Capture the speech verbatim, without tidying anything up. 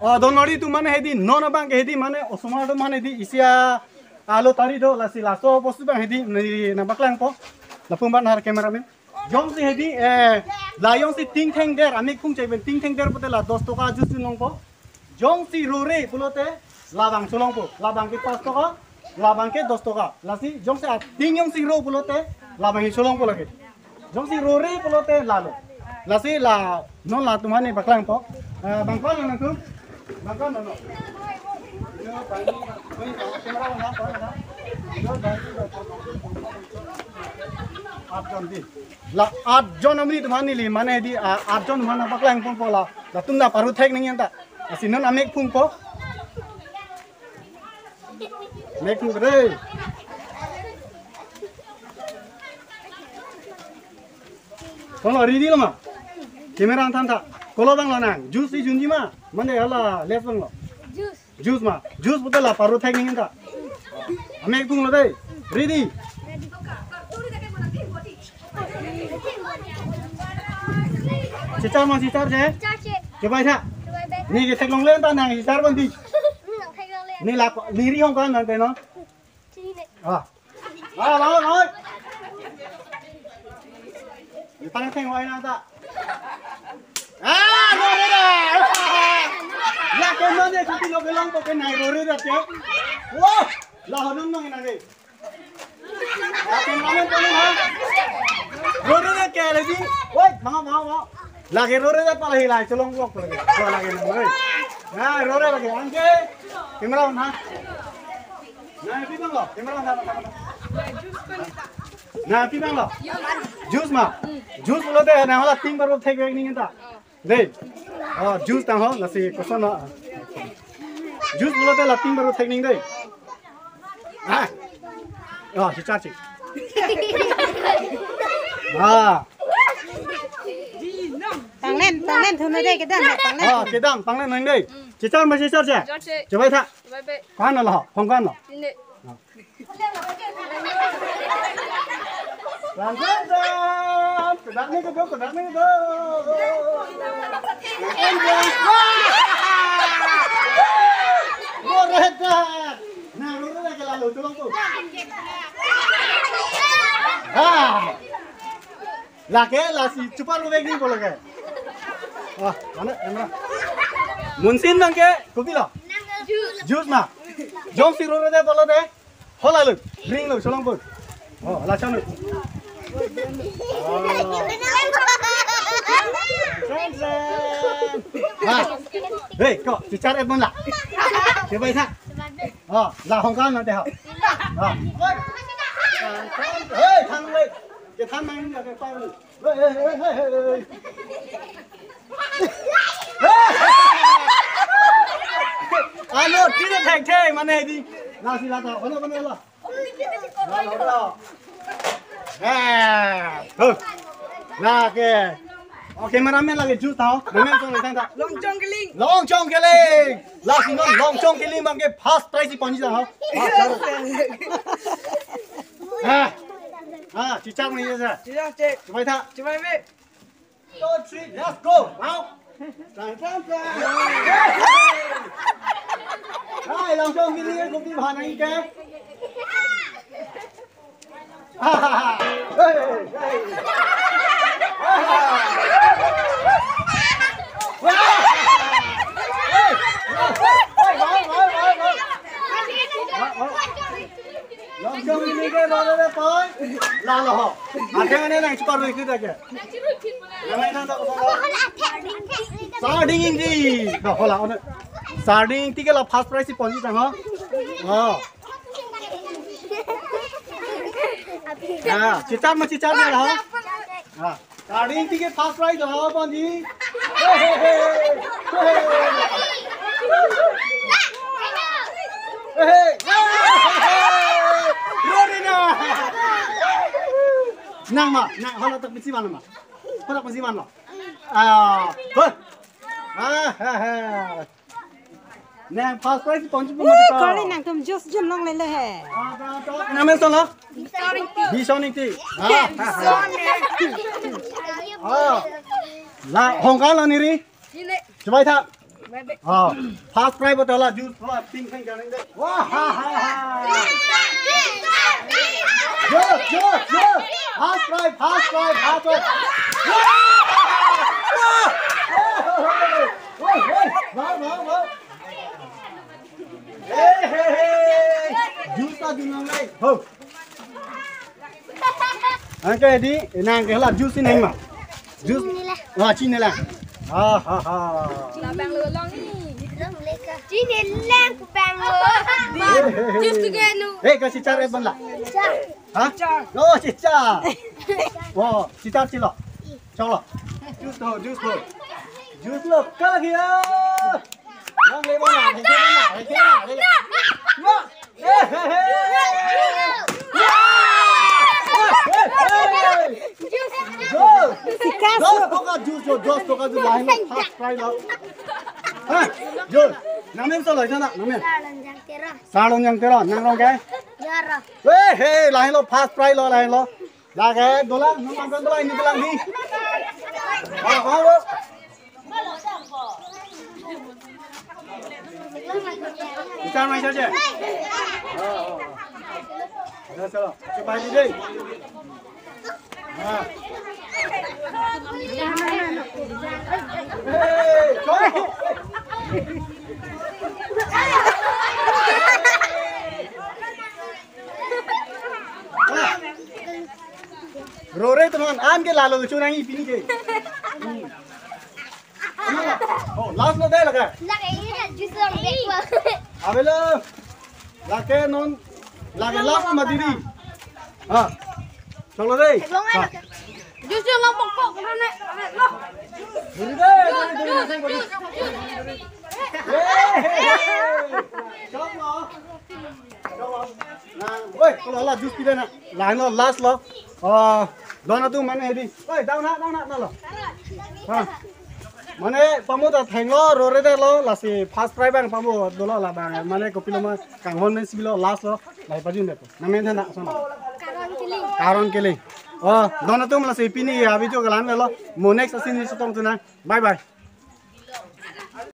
Oh, donori atum mane hedi, non abang ke hedi mane osomar atum mane hedi isi a lottery do, lasi laso post abang hedi neli nangpaklangpo. Lapu abang har cameraman. Jongsi hedi, eh, la jongsi tingthengder, amethang chai pen tingthengder pulote la dos toka juice cholongpo. Jongsi rore pulote labang cholongpo, labang ke pas toka, labang ke dos toka. Lasi jongsi ating jongsi ro pulote labang ke cholongpo lake. Jongsi rore pulote lalo. Lasi la non latum mane paklangpo. Eh, bang ko-an lo nangtum? Bang ko-an lo? Atjon di. La atjon amri atum mane neli mane hedi, ah, atjon mane paklangponpo la. Latum ta paru thek nangji anta. Lasi non amethang po. Amethang re. Kono ready lo ma? Camera an than tha. Kolo abang lo nang. Juice si junji ma? Mane hala left abang lo. Juice. Juice ma. Juice pulote la paru thek nangji anta. Amethang lo dei. Ready. Chichar ma chichar che? Chichar che. Chebai tha. Chebai be. Neli ke theklongle anta nang chichar bang di. Hmm, nang theklongle. Neli la ko, neli ri hong ko-an nang te no. Chini ne. Ah. Ah, la, la. Ni pang theng wai nang ta. Ah, rore da. La ke mane chuti lo belong ko ke nai rore da che. Wo, la honong nong nang dei. Akin mane kono ha? Rore da ke lagi. Woi, mau, mau, mau. Lake rore da pala hilai cholong kok lake. Ko lake nang rore. Na rore lake angke. Camera on ha. Na pi bang lo, camera on ha. Na pi bang lo. Juice ma. Juice pulote na hala ting baru thek nangji anta. Dei. Oh, juice tang ho, lasi koson na. Juice pulote la ting baru thek nangji dei. Ah. Oh, chichar che. Ah. Panglen, panglen thu nang dei kedam, panglen. Oh, kedam, panglen nang dei. Chichar ma chichar che? Chichar che. Chebai tha. Chebai be. Ko-an lo, hong ko-an lo. Chini ne. Ran, ran, ran. Kedak ni kedo, kedak ni kedo. Rore da. Na, rore da ke lalo, tolong tu. Ha. Lake lasi chupar lo bag ni bolo ke. Wah, mana camera? Munsin abang ke, kopilo? Juice ma. Jongsi rore da bolo de. Hola lo, ring lo, cholong po. Oh, la chan lo. Oh. Friend, friend. Ah. Hei, ko, chichar et mon la. Chebai tha. Oh, la hong ko-an nang te ho. Oh. Hei, thang le. Ke thang nang ya ke pa. Hey, hey, hey, hey, hey. Alo, tine thek thek mane di. Lasi la ta, kono kono la. La, la, la. Eh, huh. Lake. Oh, cameraman lake juice tha ho. Cameraman song le sang tha. Longchong keling. Longchong keling. Lasi non Longchong keling abang ke first prize si ponji tha ho. Ah, sir. Ah, ah, chichar ni ya, sir. Chichar che. Chebai tha. Chebai be. Two, three, let's go. Now. Tang, tang, tang. Hai, Longchong keling kopi bhana ke. Hey, hey. Longchong keling ke rore da poi. La lo ho. Ake mane nang chupar roi kita ke. Nang nang tak ko. Sarding Ingti. Dah hola ona. Sarding Ingti ke la first prize si ponji tang ho. Oh. Ya, chichar ma chichar ma la ho. Ah. Sarding Ingti ke first prize lo, bang di. Hey, hey, hey. Hey, hey. Hey, hey. Rore na. Nang ma, nang hala tak bisi mana ma? Hala tak bisi mana? Ah, huh. Ah, ha, ha. Nang first prize ponji pu mati ko. Kali nangtum juice jun longle le he. Name solo? Bison Ingti. Ah, ah, ah. Ah. La hong ko-an lo neli. Chebai tha. Ah, first prize botol la juice la ping ping kan de. Wah, ha, ha, ha. Juice, juice, juice. First prize, first prize, first prize. Wah, ha, ha, ha. Wah, wah, wah. Wah, wah, wah. Hey, hey, hey. Juice ta dunang nai. Ho. Anke di, nang ke la juice neng ma. Juice. Chini lang. Wah, chini lang. Ha, ha, ha. Chini lang pu bang lo. Juice tu ke nu. Eh, ka chichar et ban la. Chichar. Ha? Chichar. Oh, chichar. Oh, chichar chilo. Choklo. Juice lo, juice lo. Juice lo, kala kiya. Nang le bana, le bana, le bana, le bana. Dos toka juice, dos toka juice, lahelo, first prize lo. Ha, juice. Nangmen so lo, jana, nangmen. Sarlonjang Teron. Sarlonjang Teron, nang rong ke? Yara. He, he, lahelo, first prize lo, lahelo. Lake, dola, nang bangkon dola, ini dola, ini. Ah, ah, ah. Bichar mai saja. Dah, salah. Coba ini deh. Nah. Hei, coba. Rore teman, an ke lalo chunang ipini ke. Oh, last lo deh lake. Lake ini kan juice lo deh. Avelo. Lake non, lake last lo madiri. Ha. Choklo deh. Juice lo pokok lo ne. Lo. Duri deh, duri, duri, duri, duri. Hey, hey, hey. Choklo. Nang, oi, kalau la juice pide na. Lahelo last lo. Oh, don atum mane hedi. Oi, down na, down na, na lo. Ha. Mane pamo ta thenglo, rore ta lo, lasi first prize bang pamo dolo la bang. Mane kopilo ma kanghon men sibilo last lo. Lai pajun de. Nang men thana sana. Karon Killing. Karon Killing. Oh, don atum lasi pini ya video ke la-an lo. Mo next asin ni chetong tu na. Bye bye.